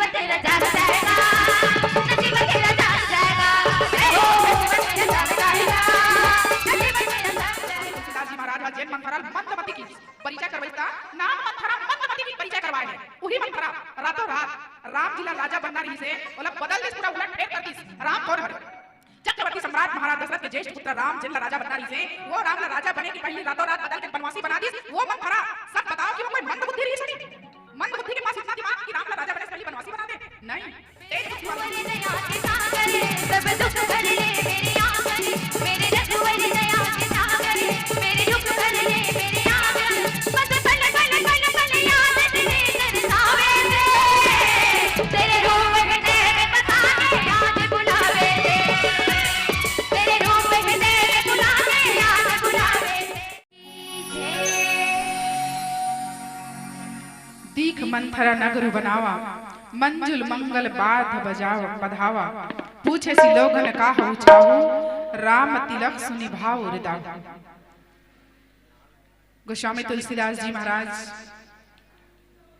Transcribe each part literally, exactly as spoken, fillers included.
तेरा जान जाएगा, नसीब तेरा जान जाएगा, ए हो, नसीब तेरा जान जाएगा, नसीब तेरा जान जाएगा। तुलसीदास जी महाराज ह जेन मंथरा ल मंदमती किहिस, परिचय करवइस त नाम मंथरा मंदमती के परिचय करवाए हे। उही मंथरा रातों रात राम जी ला राजा बनना रिहिस हे, ओला बदल दिस, पूरा उलट फेर कर दिस। राम कोन हरे? चक्रवर्ती सम्राट महाराज दशरथ के ज्येष्ठ पुत्र राम, जेन ला राजा बनना रिहिस हे, वो राम ला राजा बने के पहिली रातों रात बदल के बनवासी बना दिस। वो मंथरा, सब बताओ कि वो कोई मंद बुद्धि रिहिस होही? मंद बुद्धि के पास इतना दिमाग कि राम ला राजा बने से पहिली बनवासी बना दे? नहीं। तेज बुद्धि वाला। रघुवर दया के सागर, सब दुख हर ले मेरे आंगन, मेरे रघुवर दया के सागर, मेरे दुख हर ले मेरे आंगन, बस पल पल पल पल याद तेरे तरसावे थे, तेरे रूप में तेरे बताने याद बुलावे थे, तेरे रूप में तेरे बुलाने याद बुलावे थे। दीख मंथरा नगरु बनावा, मंजुल मंगल बाध बजाव बधावा। पूछे सि लोगन का हऊ छाहू, राम तिलक सुनि भाव उरदाहू। गोस्वामी तुलसीदास जी महाराज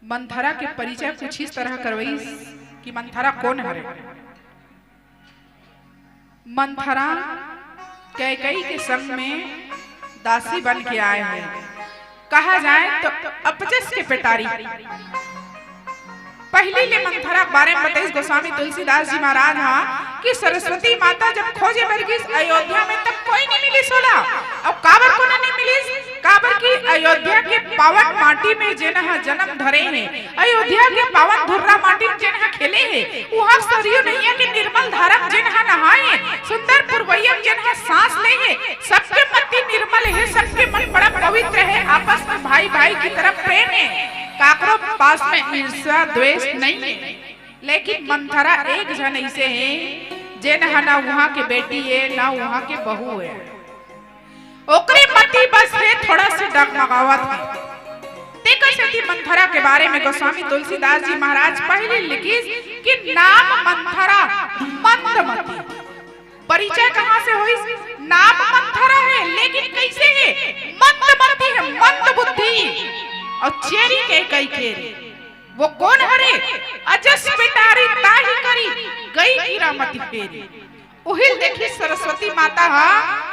मंथरा के परिचय कुछ इस तरह करवइस कि मंथरा कोन हरे। मंथरा कैकई के संग में दासी बन के आए हे। कहा जाए तो अपजस के पेटारी। पहिली ले मंथरा के बारे में बताइस गोस्वामी तुलसीदास जी महाराज ह कि सरस्वती माता जब खोजे बर गिस अयोध्या में, तब कोई नहीं मिलिस ओला। अउ काबर कोनो नहीं मिलिस? काबर कि अयोध्या के पावन माटी में जेन ह जन्म धरे हे, अयोध्या के पावन धुर्रा माटी में जेन ह खेले हे, उहाँ सरयू नैया के निर्मल धारा में जेन ह नहाए हे, सुंदर पुरवैया में जेन ह सांस ले हे, सबके मति निर्मल हे, सबके मन बड़ा पवित्र हे, आपस में भाई भाई की तरह प्रेम हे, काकरो पास में ईर्ष्या द्वेष नहीं हे। लेकिन मंथरा एक झन अइसे हे, जेन ह ना उहाँ के बेटी हे, ना उहाँ के बहू हे। ओकरे मति बस हे थोड़ा से डगमगावत हे। तेकर सेती मंथरा के बारे में गोस्वामी तुलसीदास जी महाराज पहिली लिखिस कि नाम मंथरा मंदमती। परिचय कहाँ से होइस? नाम मंथरा हे, लेकिन कइसे हे? मंदमती हे, मंद बुद्धि। अउ चेरी कैकई के रे। वो कोन हरे? अजस पेटारी ताही करी, गई कीरा मति फेरी। उहिल देखिस सरस्वती माता ह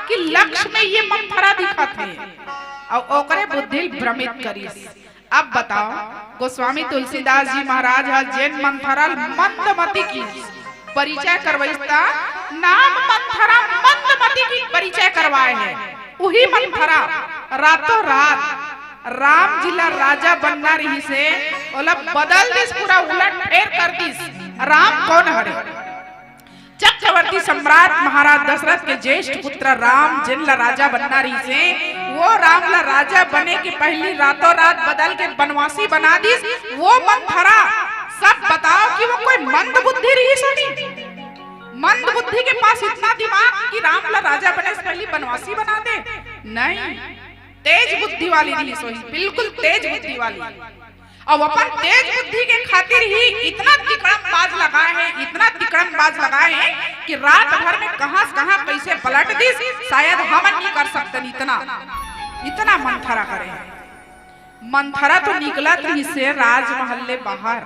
कि लक्ष्य में ये मंथरा दिखत हे, अउ ओकरे बुद्धि ल भ्रमित करिस। अब बताओ, गोस्वामी तुलसीदास जी महाराज ह जेन मंथरा ल मंदमती किहिस, परिचय करवइस त नाम मंथरा मंदमती के परिचय करवाए हे। उही मंथरा रातों रात राम जी ला राजा बनना रिहिस हे, ओला बदल दिस, पूरा उलट फेर कर दिस। राम कोन हरे? चक्रवर्ती सम्राट महाराज दशरथ के ज्येष्ठ पुत्र राम, जेन ला राजा बनना रिहिस हे, वो राम ला राजा बने के पहिली रातों रात बदल के बनवासी बना दिस। वो मंथरा, सब बताओ कि वो कोई मंद बुद्धि रिहिस होही? मंद बुद्धि के पास इतना दिमाग कि राम ला राजा बने से पहिली बनवासी बना दे? नहीं, तेज बुद्धि वाली रिहिस होही, बिल्कुल तेज बुद्धि वाली। अउ अपन तेज बुद्धि के खातिर ही इतना तिकड़म बाज लगाए हे, इतना तिकड़म बाज लगाए हे कि रात भर में कहाँ से कहाँ कइसे पलट दिस, शायद हमन नहीं कर सकतन इतना, इतना मंथरा करे हे। मंथरा तो निकलत रिहिस हे राजमहल ले बाहर,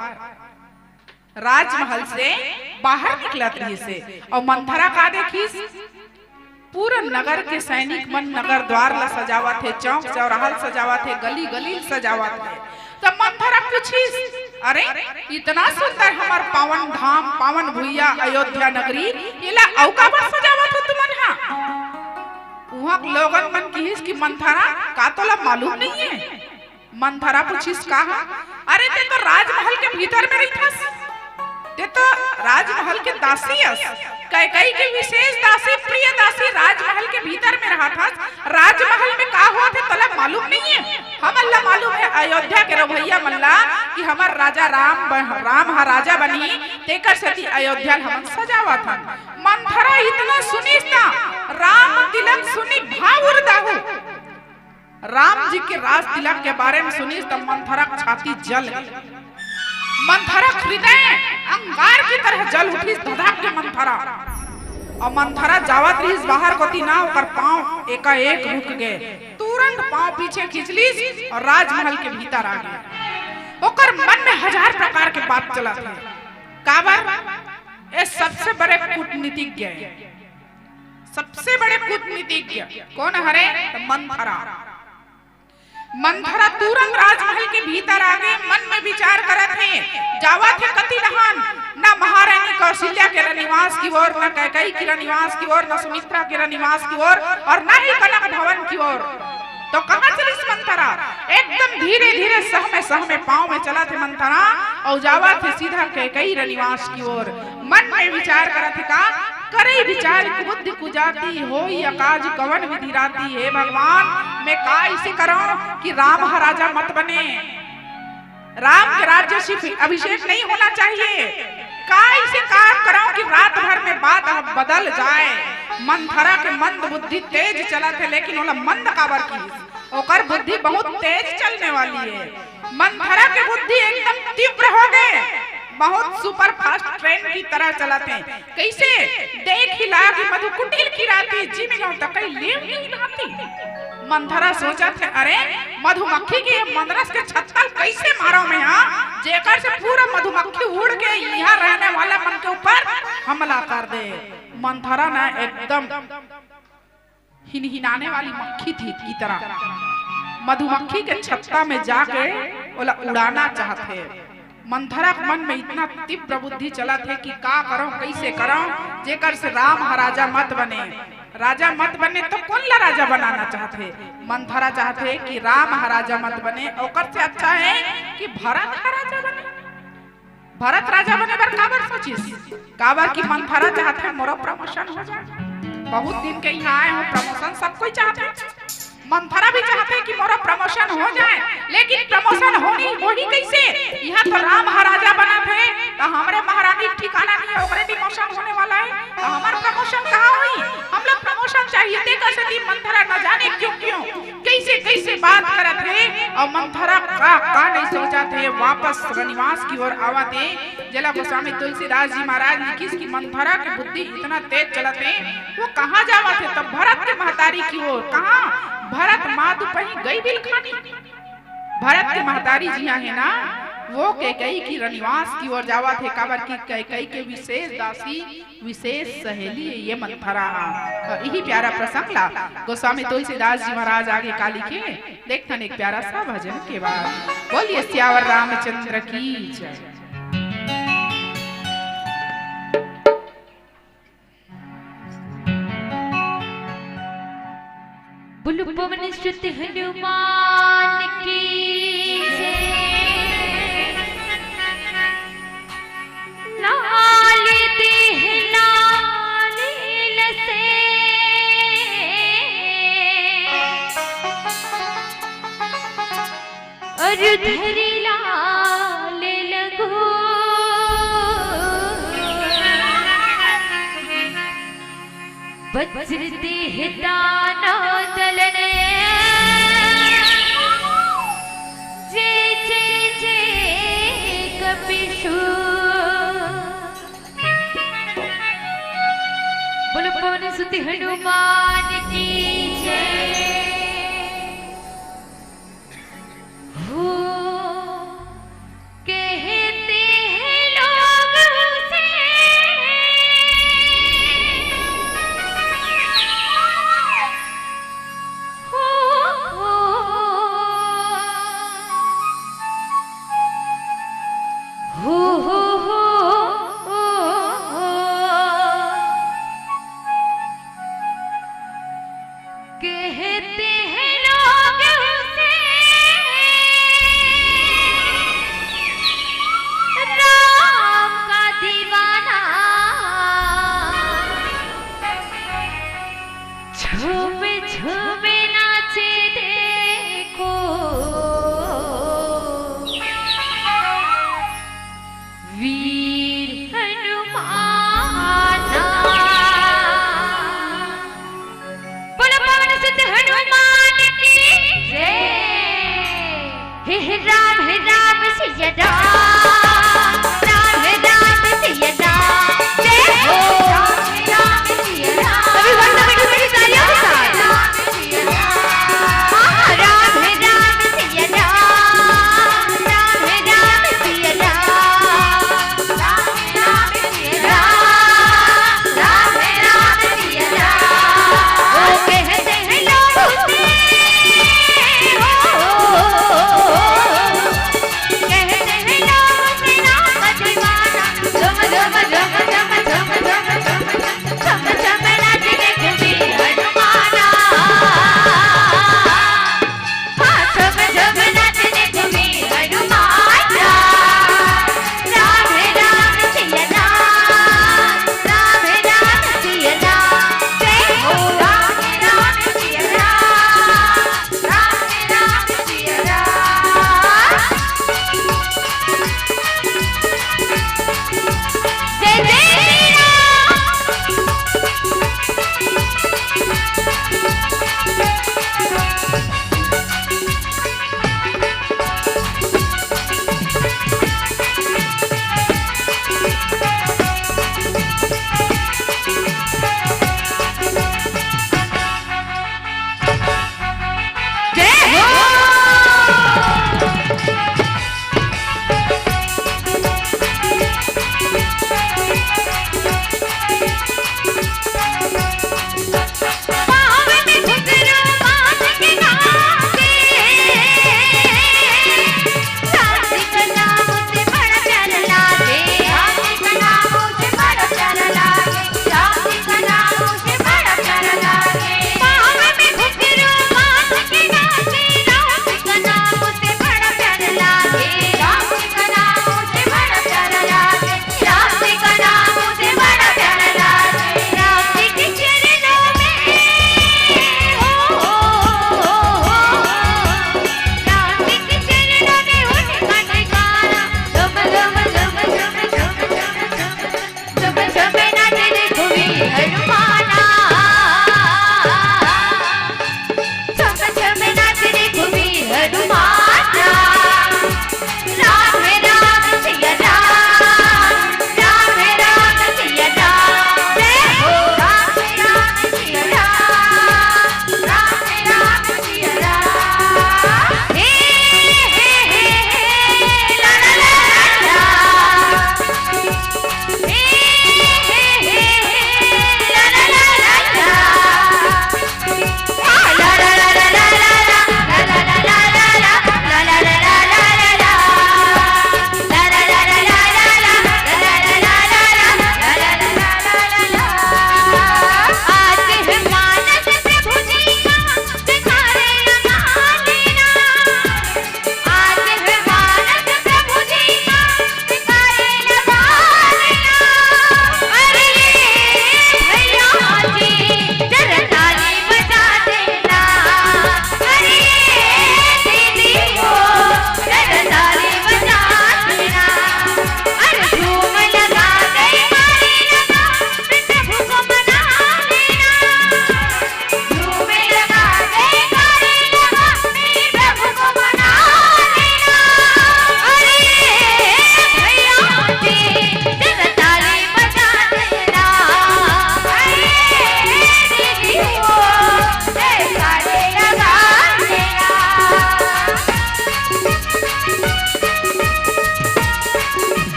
राजमहल से बाहर निकलत रिहिस हे, अउ मंथरा का देखिस? पूरा नगर के सैनिक मन नगर द्वार ला सजावत हे, चौक चौराहा ल सजावत हे, गली गली ल सजावत हे। त मंथरा पूछिस, "अरे, इतना सुंदर हमर पावन धाम, पावन भुइया अयोध्या नगरी, एला अउ काबर सजावत हो तुमन हा?" उहाँ के लोगन मन किहिस कि, "मंथरा, का तोला मालूम नहीं हे?" मंथरा पूछिस, "का हा?" "अरे, ते तो राजमहल के भीतर में रहिथस, ते तो राजमहल के दासी अस, कैकई के विशेष दासी, प्रिय दासी, राजमहल के भीतर में रहत हस, राजमहल में का होत हे, तोला मालूम नहीं हे? हमन ला मालूम हे, अयोध्या के रवैया मन ला, कि हमर राजा राम ब-, राम ह राजा बनही, तेकर सेती अयोध्या ल हमन सजावत हन।" मंथरा इतना सुनिस त राम तिलक सुनि भाव उरदाहू। राम जी के राज तिलक के बारे में सुनिस त मंथरा के छाती जल गे। मंथरा के हृदय अंगार की तरह जल उठिस, धधक के मंथरा। अउ मंथरा जावत रिहिस बाहर कोती ना, ओकर पाँव एकाएक रुक गे। तुरंत पाँव पीछे खींच लिस अउ राजमहल के भीतर आ गे। ओकर मन में हजार प्रकार के बात चलत हे। काबर? ये सबसे बड़े कूटनीतिज्ञ हे। सबसे बड़े कूटनीतिज्ञ कोन हरे? त मंथरा। मंथरा तुरंत राजमहल के भीतर आगे, मन में विचार करत हे, जावत हे कति डहान, न महारानी कौशल्या के रनिवास की ओर, न कैकई की रनिवास की ओर, न सुमित्रा के रनिवास की ओर, अउ न ही कनक भवन की ओर। त कहाँ चलिस मंथरा? एकदम धीरे धीरे सहमे सहमे पाँव में चलत हे मंथरा, अउ जावत हे सीधा कैकई रनिवास की ओर। मन में विचाचार करत हे का? करई विचार कुबुद्धि कुजाति, होई अकाज कवन विधि राति। हे भगवान, मैं का अइसे करंव कि राम ह राजा मत बने, राम के राज्य से अभिषेक नहीं होना चाहिए। का अइसे काम करंव कि रात भर में बात ह बदल जाए। मंथरा के मंद बुद्धि तेज चलत हे, लेकिन ओला मंद काबर किहिस? ओकर बुद्धि बहुत तेज चलने वाली हे। मंथरा के बुद्धि एकदम तीव्र होगे, बहुत super fast train की तरह चलत हे। कइसे? देखि लागि मधु कुटिल की राति, जिमि गंव त कई लेव की नाती। मंथरा सोचत हे, अरे, मधुमक्खी के मंदरस के छत्ता ल कइसे मारंव मैं हा, जेकर से पूरा मधुमक्खी उड़ के इहाँ रहने वाला मन के ऊपर हमला कर दे। मंथरा ना एकदम हिनहिनाने वाली मक्खी थी की तरह मधुमक्खी के छत्ता में जाके ओला उड़ाना चाहत हे। मंथरा के मन में इतना तीव्र बुद्धि चलत हे कि का करंव, कइसे करंव, जेकर से राम ह राजा मत बने। राजा मत बने त कोन ला राजा बनाना चाहत हे? मंथरा चाहत हे कि राम ह राजा मत बने, ओकर से अच्छा हे कि भरत ह राजा बने। भरत राजा बने बर काबर सोचिस? काबर कि मंथरा चाहत हे मोरो promotion हो जाए। बहुत दिन के इहाँ आए हों, promotion सब कोई चाहत हे। मंथरा भी चाहत हे कि मोरो promotion हो जाए, लेकिन promotion होही, होही कइसे? इहाँ तो राम ह राजा बनत हे, त हमरे महारानी के ठिकाना नहीं हे, ओकरे demotion होने वाला हे, त हमर promotion कहाँ होही? हम लोग promotion चाहिए, तेकर सेती मंथरा न जाने क्यों क्यों कइसे कइसे बात करत हे, अउ मंथरा का का नहीं सोचत हे, वापस रनिवास की ओर आवत हे, जेला गोस्वामी तुलसीदास जी महाराज लिखिस कि मंथरा के बुद्धि इतना तेज चलत हे, वो कहाँ जावत हे? तब भरत के महतारी की ओर। कहाँ? भरत मातु पही गई बिलखानी। भरत के महतारी जिहाँ हे ना, वो कैकई की रनिवास की ओर जावत हे, काबर कि कैकई के विशेष दासी विशेष सहेली ये मंथरा हा। अउ इही प्यारा प्रसंग ला गोस्वामी तुलसीदास जी महाराज आगे का लिखे, देखथन एक प्यारा सा भजन के बाद। बोलिए सियावर रामचंद्र की जय। बोलो पवन सुत हनुमान की जय। लाल देह लाल लसे, अरु धरि लाल लगो। वज्र देह दानव दलन, जय जय जय कपिसु। बोलो पवन सुत हनुमान की जय। हो कहते हैं लोग उसे, हो, हो, हो, हो, हो। कहते हैं लोग उसे राम का दीवाना, झूम झूम नाचे देखो। वीर हनुमाना। बोलो पवन सुत हनुमान की जय। हे हे राम, हे राम, सिया राम, राम, हे राम, सिया राम, जय हो। राम, हे राम, सिया राम। सभी भक्त मिलकर तालियों के साथ। राम, सिया राम। हाँ, हाँ, राम, हे राम, सिया राम, राम, हे राम, सिया राम। राम, हे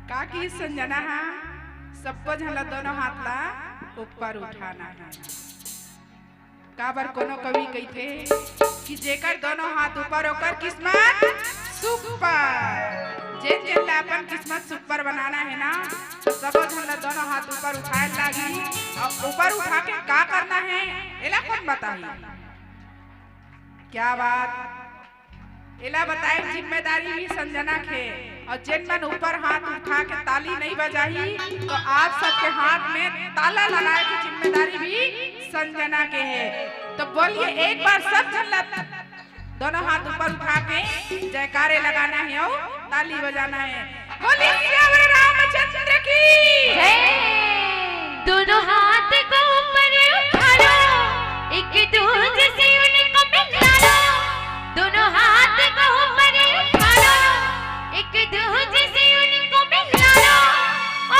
का किहिस संजना हा? सब्बो झन ला दोनों हाथ ला ऊपर उठाना हे। काबर कोनो कवि कहिथे कि जेकर दोनों हाथ ऊपर, ओकर किस्मत सुपर। जेन जेन ला अपन किस्मत सुपर बनाना हे ना, तो सबो झन ला दोनों हाथ ऊपर उठाए लागही। अउ ऊपर उठा के का करना हे, एला कोन बताही? क्या बात। एला बताए जिम्मेदारी भी संजना के हे। अउ जेन मन ऊपर हाथ उठा के ताली नहीं बजाही, तो आप सबके हाथ में ताला लगाए के जिम्मेदारी भी संजना के हे। तो बोलिए एक बार सब झन ला, दोनों हाथ ऊपर उठा के जयकारे लगाना हे अउ ताली बजाना हे। बोलिए सियावर रामचंद्र की। दोनों हाथ को ऊपर उठा लो, एक दूजे से उनको मिला लो। दोनों हाथ को ऊपर उठा लो, एक दूजे से उनको मिला लो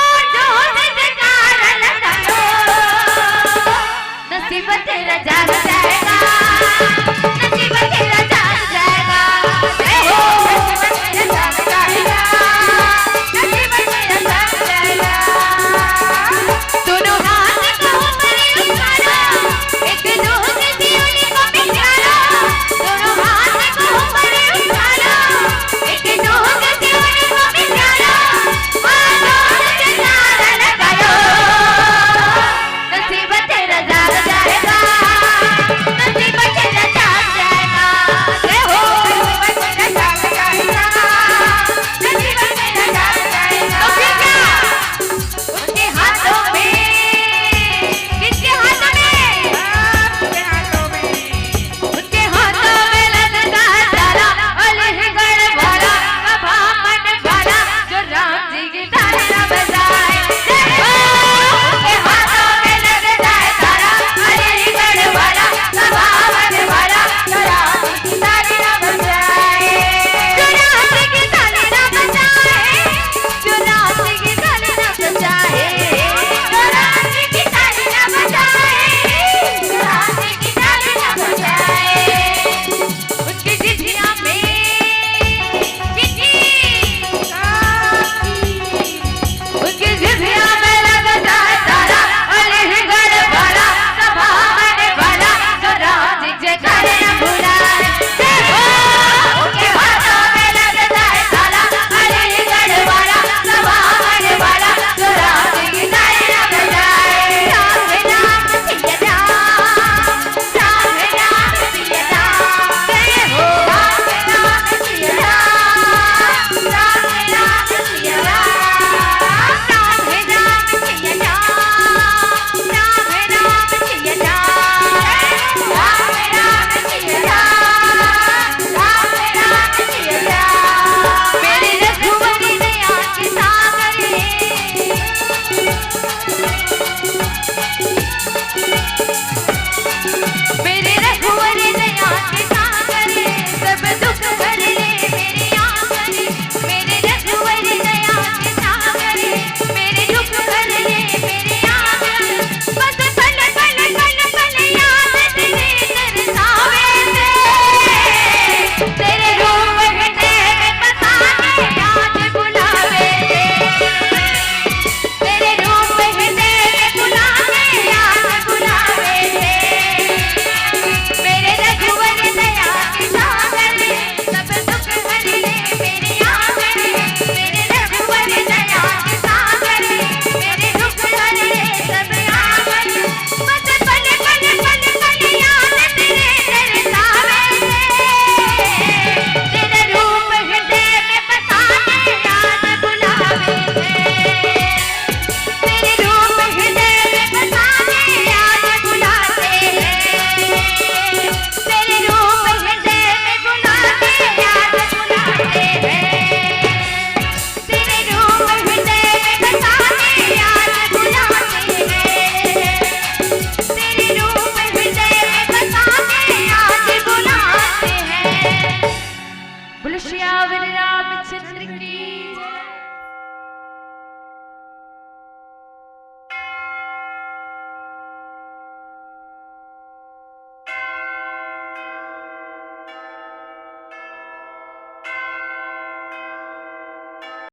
और जोर से जयकारा लगा लो। नसीब तेरा जाग जाएगा, नसीब तेरा